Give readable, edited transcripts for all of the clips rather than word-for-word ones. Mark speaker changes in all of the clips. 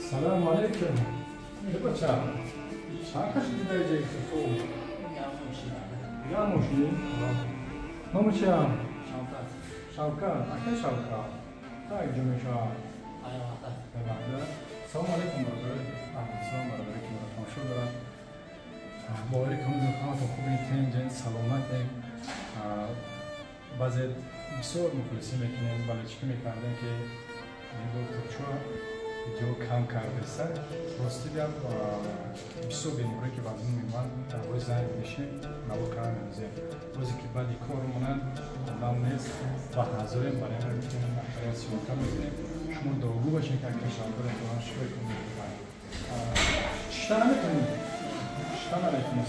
Speaker 1: Салому алейкум. Бача, чанд каши дидаи ҷаги? Я мошин. Номи чиям?
Speaker 2: Шавкат.
Speaker 1: Шавкат, акай Шавкат. Так ҷо мешавад. Салому алейкум, бародари. Салом, бародари, ки маро тамошо дорад. Боварӣ кунед, ҳаматон хубем, тинҷен, саломатем. Баъзе бисёр мухлисӣ мекунем, бале, чӣ мекардем, ки доктор чӯа видео кам кардеса. Рости гап, бисёр беморе ки вазн меман дар занг мешем, наво кам мемезем. Рӯзе ки баъди кор монанд, одам нест ва ҳазорем, барои ҳамин метавонем нафария съёмка мекунем. Шумо дуогӯ бошед, ки акай Шавкат тавон шифои кунед. Шишта наметонем, шишта наметонем.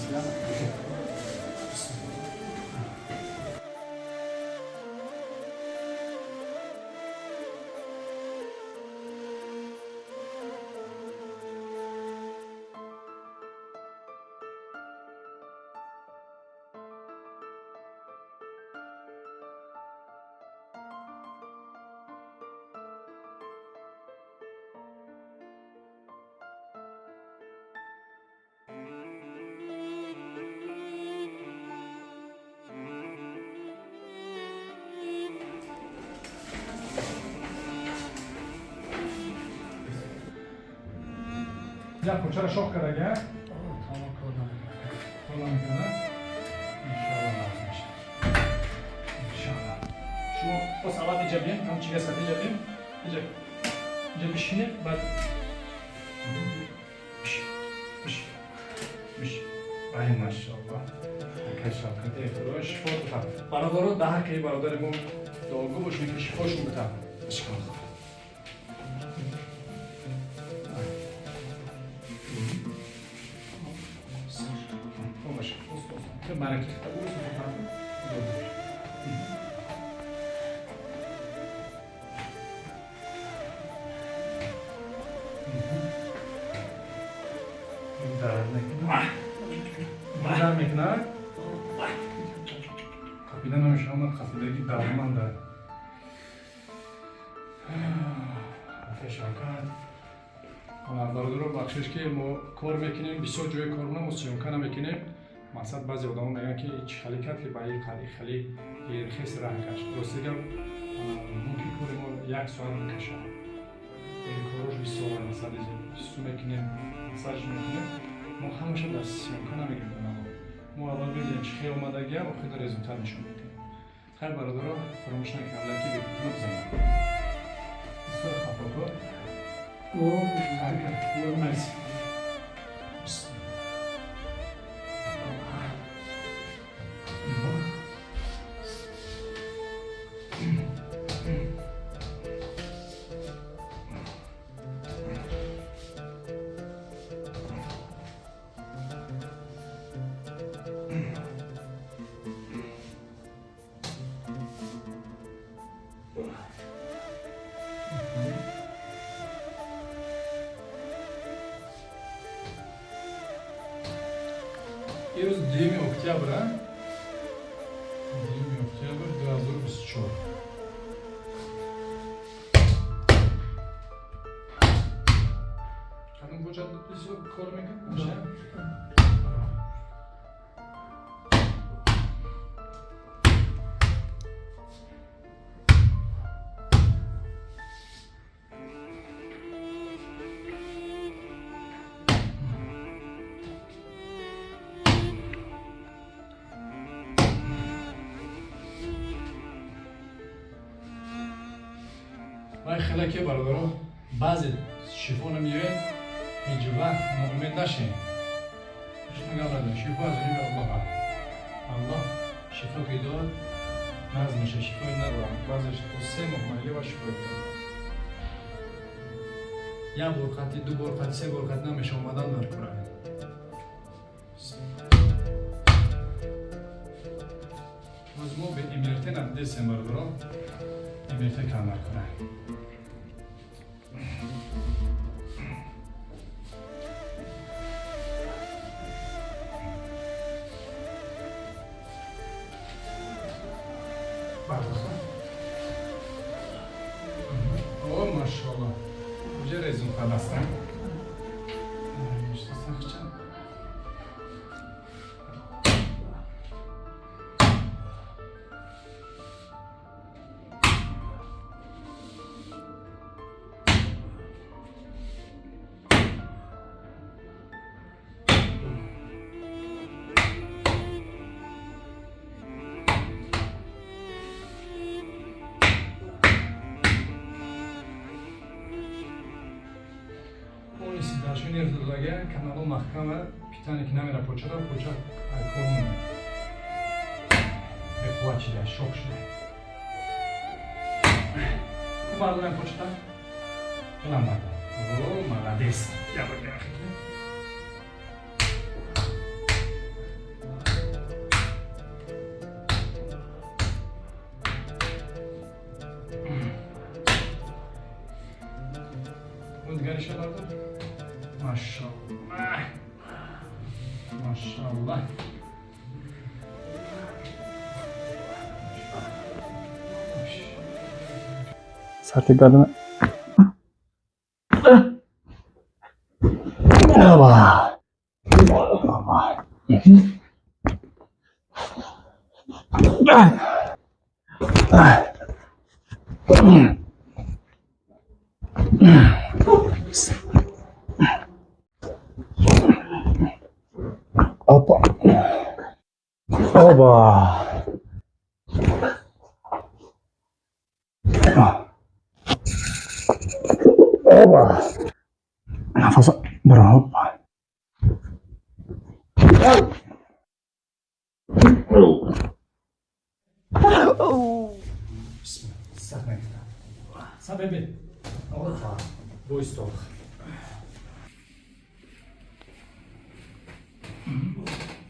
Speaker 1: Як кӯчаро шох кардага?
Speaker 2: Тамом, кор намекунад.
Speaker 1: Кор намекунад. Иншоалло, нағз мешавад. Иншоалло. Шумо боз аввал иҷа бием, ҳам чига сат иҷа бием. Иҷа. Иҷа бишинед, баъд биш. Биш. Биш. Ай, машоалло. Акай Шавкат, Худо шифо битад. Бародаро, дар ҳаққи бародари мо дуогӯ бошед, ки шифошон битад. Чикор? Дард мекунад? Дард мекунад? Қапида намешавад, қапидаги дардманда. Акай Шавкат. Бародаро, бахшиш, ки мо кор мекунем, бисёр ҷои кор мо съёмка намекунем. Мақсад, баъзе одамо мегӯянд, ки чӣ хеле кард, ки ба хеле хес раҳ кашт. Рости гап, мумкин кори мо як соат бикашад. Вале корош бисёр, масалан, су мекунем, массаж мекунем. Мо ҳамаша дар съёмка намегирем. Мо аввал мебинем, чӣ хел омадагия, охир результат нишон медиҳем. Хайр, бародаро, фаромӯш накунед, лайки бекутуна бизанед. Бисёр хафако. Айс. Имрӯз 2 октябр, 2 октябр 2024. Кадом кӯча бисёр кор мекунад? Вай хеле ки, бародаро, баъзе шифо намеояд, ҳеҷ вақт ноумед нашем. Гап надорем, шифо аз ҷониби Аллоҳ. Аллоҳ шифо ки дод, нағз меша, шифои надорам. Баъзеш то 3 моҳ майли ва шифои дод. Як бор қатӣ, ду бор қатӣ, се бор қатӣ намеша, омадан дар кора. Боз мо бе МРТ надидесем, бародаро, МРТ кам дар кора. Бардошта. О, машалло. Уже результат аст. Сахча. Канало маҳкама питание ки намера почада поча кор монда. Беқувват шуда, шок шуда. Ку бардорам почата? Тунам бардор. О, молодец. Я бор бирахи. Дигариша бардор. Машаллах. Машаллах. Сарти гардана. Оба. Оба. Опа. Оба. Оба. Нафас бро, опа. Сабеби. Опа. Бой стол.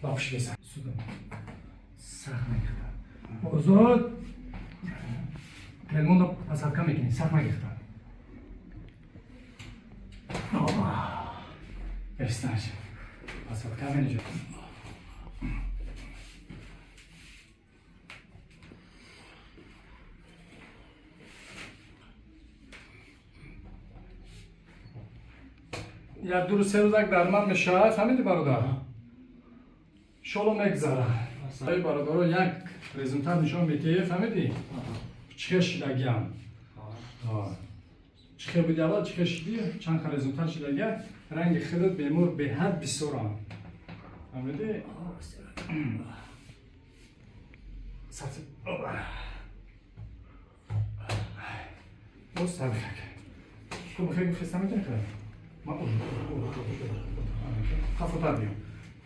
Speaker 1: Бабушка, сюда. Сахт мегирифтам. Озод телмонро посадка мекунӣ, сахт мегирифтам. Эсташ. Посадка менеҷа. Як ду рӯз се рӯзак дарман мешавад, фаҳмидӣ бародар? Шоло мегзара. Ай бародаро як результат нишон медиҳӣ, фаҳмидӣ? Чӣ шидагиам. Чӣ буди аввал, чӣ шидӣ, чанд ха результат шидагия, ранги худат бемор беҳад бисёрам. Фаҳмидӣ? Боз табрик. Ку бихе хеста метавонӣ кунӣ? Ма хафотар биём.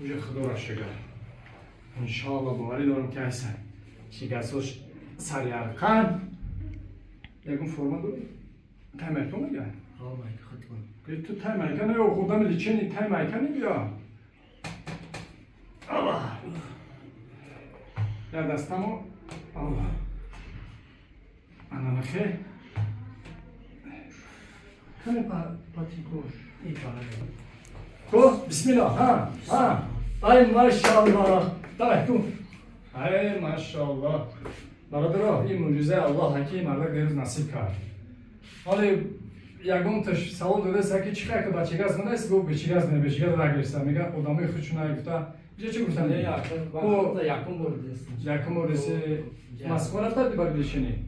Speaker 1: Уже худоро шукр. Иншоалло боварӣ дорам ки ҳастан. Чигасош сари арқан. Ягон форма дорӣ? Таймайка мега? Ту таймайка не, худам лечение таймайка не биё. Я дастамо. Ананахе. Кане патикош. Ко, бисмилла, ха, ха. Ай, машаллах. Давай, ку. Ай, машаллах. Бародаро, ин мӯъҷизаи Аллоҳ ҳаки мардак дерӯз насиб кард. Ҳоле ягон таш савол додаст, ки чӣ хай ки бачагаз мондаст, гуфт бечигаз не, бечигаз нагирифта. Мега одамои худшон нагирифта. Бия чӣ гуфтан?
Speaker 2: Якум бор дидастам.
Speaker 1: Якум бор диси Москва рафта буди барои лечение?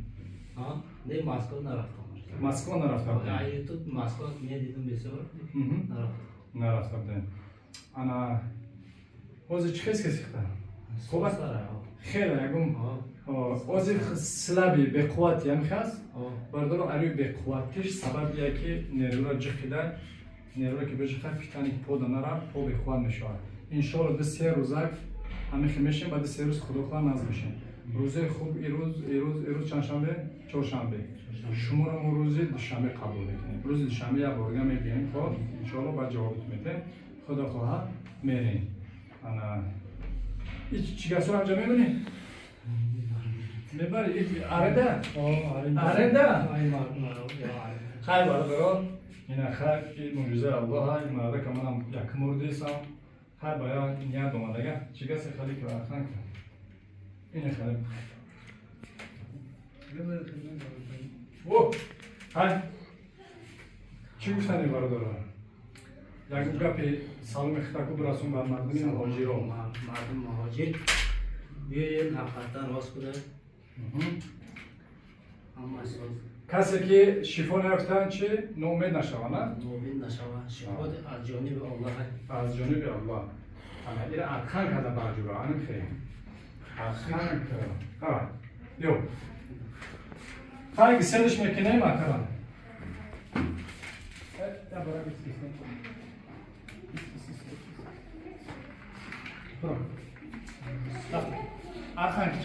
Speaker 2: Не, Москва нарафтам.
Speaker 1: Москва нарафта будем.
Speaker 2: Ютуб Москва медидам бисёр. Нарафтам.
Speaker 1: Нарафта будем. Ана ҳозир чӣ хез кесихта? Хуб аст? Хеле ягон ҳозир слабый беқуввати ҳам хас? Бародаро ари беқувватиш сабаб ия ки нерӯро ҷиқида, нерӯро ки биҷиқа питани по да нарафт, по беқувват мешавад. Иншоалло ду се рӯзак ҳамихе мешем, баъди се рӯз худо хоҳад назм мешем. Рӯзаи хуб ирӯз, ирӯз, ирӯз чандшанбе? Чоршанбе. Шуморо мо рӯзи душанбе қабул мекунем. Рӯзи душанбе як борга мебием, хоб иншоалло баъд ҷавобат метем. Худо хоҳад мерем. Ана чигасо анҷа мебинӣ? Мебари аренда? Аренда? Хай бародаро, ина хай ин мӯъҷизаи Аллоҳ, ин мардака манам якум бор дидам. Хай ба я ният омадага. Чигасе хали ки архан кун. Ина хали. О, хай. Чӣ гуфтани бародаро? Як гапи саломи хитаку бирасон ба мардуми муҳоҷиро.
Speaker 2: Мардум муҳоҷир биёед, ҳақиқатан рост буда. Ҳама соз.
Speaker 1: Касе ки шифо наёфтанд, чи ноумед нашаванд, на?
Speaker 2: Ноумед нашаванд. Шифо аз ҷониби Аллоҳ.
Speaker 1: Аз ҷониби Аллоҳ. Ана ира архан карда барҷура, аним хе. Архан карда. Ха. Ё. Хай гиселиш мекунем акара. Я бара гис. Бро. Архан кич.